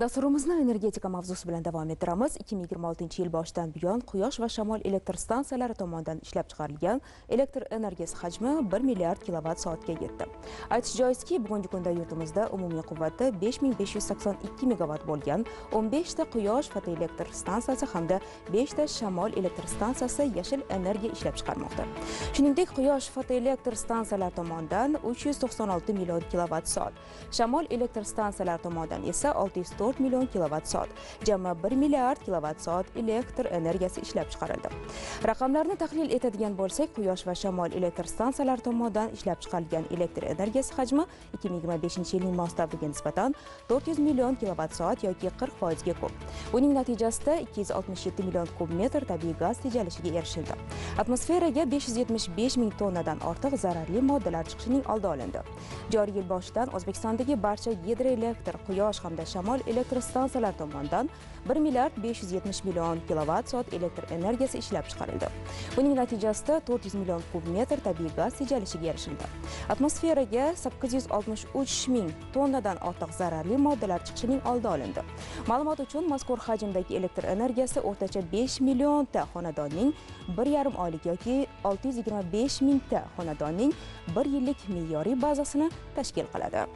Dasturimizni energetika mavzusi bilan davom ettiramiz. 2026-yil boshidan buyon quyosh va shamol elektr stansiyalari tomonidan ishlab chiqarilgan elektr energiyasi hajmi 1 milliard kilovat soatga yetdi. Aytish joizki, bugungi kunda yurtimizda umumiy quvvati 5582 megavatt bo'lgan 15 ta quyosh fotoelektr stansiyasi hamda 5 ta shamol elektr stansiyasi yashil energiya ishlab chiqarmoqda. Shuningdek, quyosh fotoelektr stansiyalari tomonidan 396 million kilovat soat, shamol elektr stansiyalari tomonidan esa 604 million kilovat soat, jami 1 milliard kilovat soat elektr energiyasi ishlab chiqarildi. Raqamlarni tahlil etadigan bo'lsak, quyosh va shamol elektr stansiyalari tomonidan ishlab chiqarilgan elektr energiyasi hajmi 2025-yilning mos davriga nisbatan 400 million kilovat soat yoki 40% ga ko'p. Buning natijasida 267 million kub metr tabiiy gaz tejalishiga erishildi. Atmosferaga 575 ming tonnadan ortiq zararli moddalar chiqishining oldi olindi. Joriy yil boshidan O'zbekistondagi barcha gidroelektr, quyosh hamda shamol elektr stansiyalar tomonidan 1 milliard 570 million kilovat soat elektr energiyasi ishlab chiqarildi. Buning natijasida 400 million kub metr tabiiy gaz tejalishiga erishildi. Atmosferaga 863 ming tonnadan ortiq zararli moddalar chiqishining oldi olindi. Ma'lumot uchun, mazkur hajmdagi elektr energiyasi o'rtacha 5 millionta xonadonning 1,5 oylik yoki 625 mingta xonadonning 1 yillik me'yoriy bazasini tashkil qiladi.